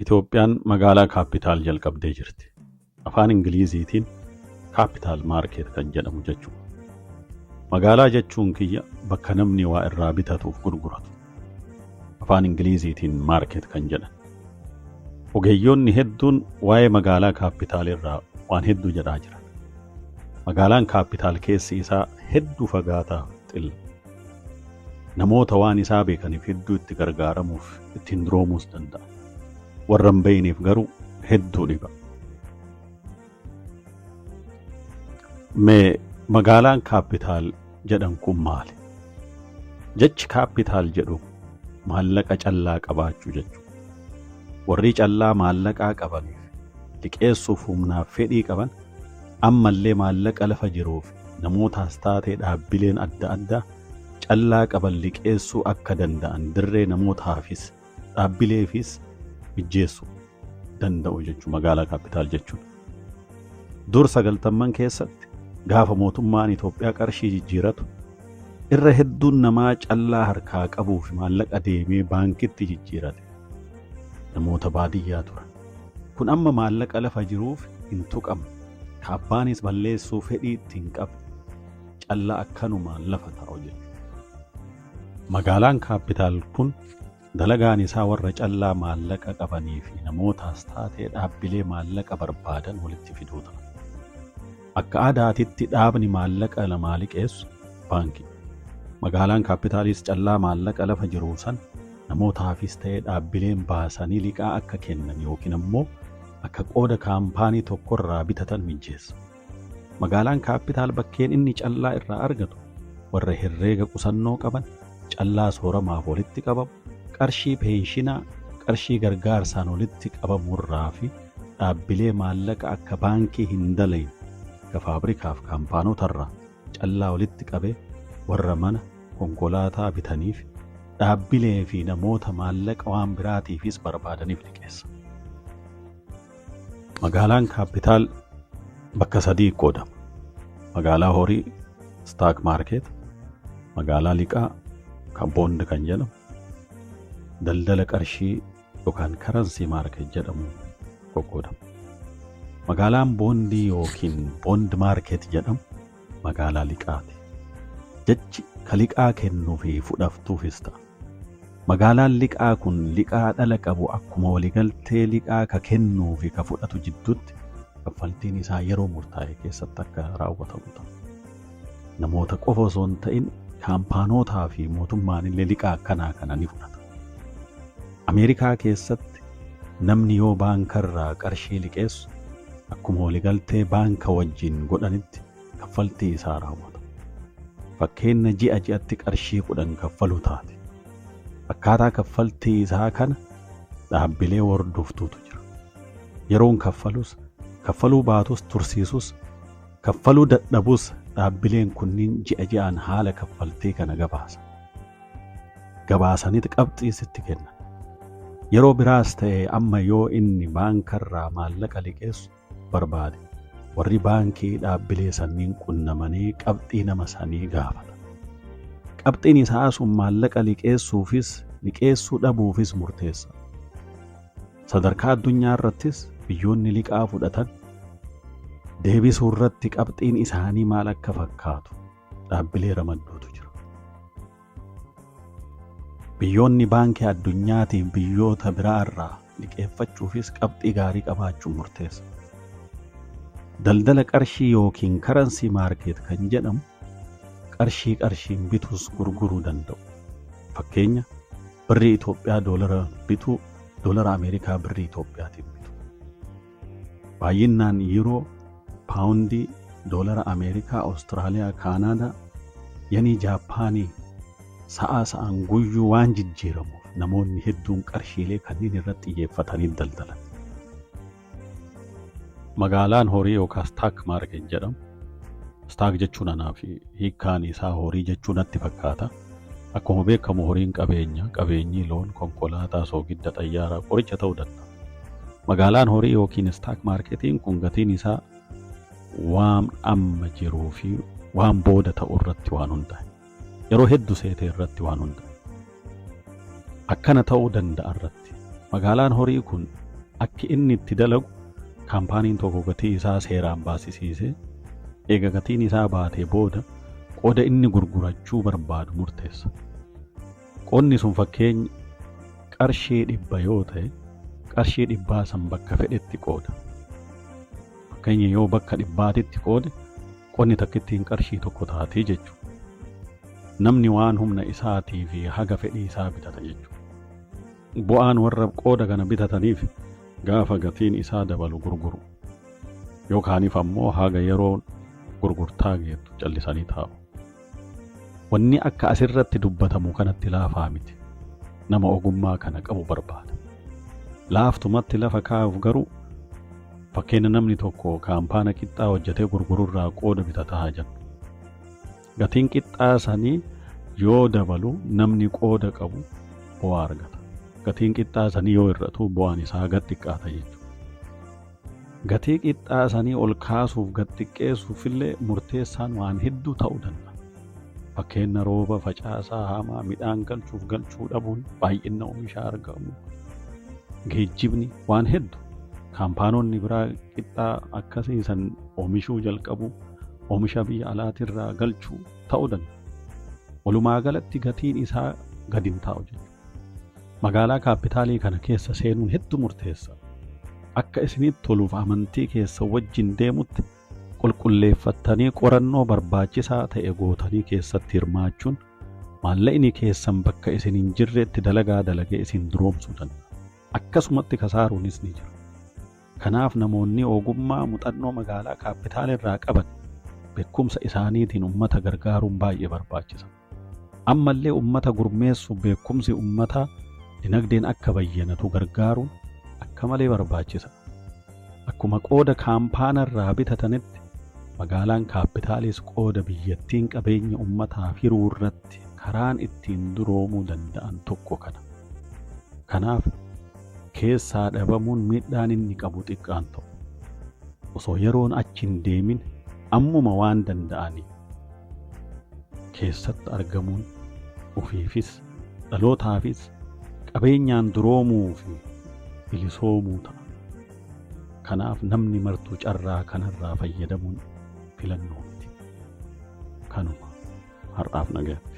Itoophiyaan magaalaa kaapitaal jalqabdee jirti. Afaan Ingiliziitiin capital market kan jedhamu jechuudha. Magaalaa jechuun kiyya bakka namni waa irraa bitatuuf gurguratu. Afaan Ingiliziitiin market kan jedhan. Ogeeyyoonni hedduun waa'ee magaalaa kaapitaal irraa waan hedduu jedhaa jiran. Magaalaan kaapitaal keessi isaa hedduu fagaataa xilla. Namoota waan isaa beekaniif hedduu itti gargaaramuuf ittiin duroomuus danda'a. Warra hin beekneef garuu hedduu dhiba. Mee magaalaan kaapitaal jedhan kun maali? Jechi kaapitaal jedhu maallaqa callaa qabaachuu jechuudha. Warri callaa maallaqaa qabaniif liqeessuuf humnaaf fedhii qaban ammallee maallaqa lafa jiruuf namootaas taatee dhaabbileen adda addaa callaa qaban liqeessuu akka danda'an dirree namootaafis dhaabbileefis mijjeessuu danda'u jechuudha magaalaa kaapitaal jechuun. Dur sagaltamman keessatti gaafa mootummaan Itoophiyaa qarshii jijjiiratu irra hedduun namaa callaa harkaa qabuu fi maallaqa deemee baankitti jijjiirate. Namoota baadiyyaa turan. Kun amma maallaqa lafa jiruuf hin tuqamne. Ka abbaanis balleessuu fedhii itti hin qabne. Callaa akkanumaan lafa taa'u jechuudha. Magaalaan kaapitaal kun dalagaan isaa warra callaa maallaqa qabanii fi namootaas taatee dhaabbilee maallaqa barbaadan walitti fiduu ta'a. Akka aadaatitti dhaabni maallaqa namaa liqeessu baankii. Magaalaan kaapitaalis callaa maallaqa lafa jiru san namootaafis ta'ee dhaabbileen baasanii liqaa akka kennan yookiin ammoo akka qooda kaampaanii tokkorraa bitatan mijjeessa. Magaalaan kaapitaal bakkeen inni callaa irraa argatu warra herreega qusannoo qaban, callaa sooramaaf walitti qabamu, qarshii peenshinaa, qarshii gargaarsaan walitti qabamurraa fi dhaabbilee maallaqa akka baankii hin dalayne akka faabrikaaf kaampaanotarraa callaa walitti qabee warra mana konkolaataa bitaniif dhaabbilee fi namoota maallaqa waan biraatiifis barbaadaniif liqeessa. Magaalaan kaapitaal bakka sadii qoodama. Magaalaa horii stock market, magaalaa liqaa kan bond kan jedhamu, daldala qarshii yookaan currency market jedhamu qoqqoodama. Magaalaan boondii yookiin bond market jedhamu magaalaa liqaati. Jechi ka liqaa kennuu fi fudhaftuufis ta'a. Magaalaan liqaa kun liqaa dhala qabu akkuma waliigaltee liqaa ka kennuu fi ka fudhatu jidduutti kaffaltiin isaa yeroo murtaa'e keessatti akka raawwatamu ta'a. Namoota qofa osoo hin ta'in kaampaanotaa fi mootummaan illee liqaa akkanaa kana ni fudhata. Ameerikaa keessatti namni yoo baankarraa qarshii liqeessu akkuma waliigaltee baanka wajjin godhanitti kaffaltii isaa raawwata. Fakkeenya ji'a ji'atti qarshii 10 kaffalu taate. Akkaataa kaffaltii isaa kana dhaabbilee hordoftuutu jira. Yeroon kaffalus, kaffaluu baatus, tursiisus, kaffaluu dadhabus dhaabbileen kunniin ji'a ji'aan haala kaffaltii kana gabaasa. Gabaasaniit qabxii sitti kennan. Yeroo biraas ta'e amma yoo inni baankarraa maallaqa liqeessu barbaade warri baankii dhaabbilee sanniin qunnamanii qabxii nama sanii gaafata. Qabxiin isaa sun maallaqa liqeessuufis liqeessuu dhabuufis murteessa. Sadarkaa addunyaa irrattis biyyoonni liqaa fudhatan deebisuu irratti qabxiin isaanii maal akka fakkaatu dhaabbilee ramadduutu jira. Biyyoonni baankii addunyaatiif biyyoota biraa irraa liqeeffachuufis qabxii gaarii qabaachuun murteessa. Daldala qarshii yookiin currency market kan jedhamu qarshii qarshiin bituus gurguruu danda'u. Fakkeenya birrii Itoophiyaa doolara bituu, doolara Ameerikaa birrii Itoophiyaatiin bitu. Baay'inaan yuuroo, paawundii, doolara Ameerikaa, Awustiraaliyaa, Kaanaadaa, yanii Jaappaanii sa'aa sa'aan guyyuu waan jijjiiramuuf namoonni hedduun qarshiilee kanneen irratti xiyyeeffatanii daldalan. Magaalaan horii yookaan stock market jedhamu, stock jechuun anaa fi hiikkaan isaa horii jechuu natti fakkaata. Akkuma beekamu horiin qabeenya, qabeenyi loon, konkolaataa, soogidda, xayyaaraa, qoricha ta'uu danda'a. Magaalaan horii yookiin stock marketiin kun gatiin isaa waan amma jiruu fi waan booda ta'u irratti waan hundaa'e. Yeroo hedduu seetee irratti waan hundaa'e. Akkana ta'uu danda'a irratti. Magaalaan horii kun Akki inni itti dalagu kaampaaniin tokko gatii isaa seeraan baasisiisee eega gatiin isaa baatee booda qooda inni gurgurachuu barbaadu murteessa. Qoodni sun fakkeenya qarshii 100 yoo ta'e qarshii dhibbaa san bakka fedhetti qooda. Fakkeenya yoo bakka dhibbaatitti qoode qoodni takkittiin qarshii 1 taatii jechuudha. Namni waan humna isaatii fi haga fedhii isaa bitata jechuudha. Bu'aan warra qooda kana bitataniif gaafa gatiin isaa dabalu gurguru. Yookaaniif ammoo haga yeroon gurgurtaa geettu callisanii taa'u. Wanni akka asirratti dubbatamu kanatti laafaa miti. Nama ogummaa kana qabu barbaada. Laaftumatti lafa kaa'uuf garuu fakkeenya namni tokko kaampaana qixxaa hojjetee gurgururraa qooda bitataa haa jennu. Gatiin qixxaa sanii yoo dabalu namni qooda qabu bu'aa argata. Gatiin qixxaa sanii yoo hir'atu bu'aan isaa gad xiqqaata jechuudha. Gatii qixxaa sanii ol kaasuuf gad xiqqeessuuf illee murteessaan waan hedduu ta'uu danda'a. Fakkeenya rooba, facaasaa, hamaa, midhaan galchuuf galchuu dhabuun, baay'ina oomishaa argamu, geejjibni waan hedduu. Kaampaanonni biraa qixxaa akkasii san oomishuu jalqabu, oomisha biyya alaatirraa galchuu ta'uu danda'a. Walumaa galatti gatiin isaa gadi hin taa'u jechuudha. Magaalaa kaappitaalii kana keessa seenuun hedduu murteessa. Akka isinitti toluuf amantii keessa wajjin deemutti qulqulleeffattanii qorannoo barbaachisaa ta'e gootanii keessatti hirmaachuun maallaqni keessan bakka isin hin jirretti dalagaa dalagee isin duroomsuu danda'a. Akkasumatti kasaaruunis ni jira. Kanaaf namoonni ogummaa muuxannoo magaalaa kaappitaala irraa qaban beekumsa isaaniitiin ummata gargaaruun baay'ee barbaachisa. Ammallee ummata gurmeessuuf beekumsi ummataa dinagdeen akka bayyanatu gargaaruun akka malee barbaachisa. Akkuma qooda kaampaana irraa bitatanitti magaalaan kaappitaalis qooda biyyattiin qabeenya ummataaf hiruu irratti karaan ittiin duroomuu danda'an tokko kana. Kanaaf keessaa dhabamuun miidhaan inni qabu xiqqaan ta'u. Osoo yeroon achi hin deemin ammuma waan danda'aniif keessatti argamuun ofiifis dhalootaafis qabeenyaan duroomuu fi bilisoomuu ta'a. Kanaaf namni martuu carraa kanarraa fayyadamuun filannoo miti. Kanuma har'aaf nagaatti.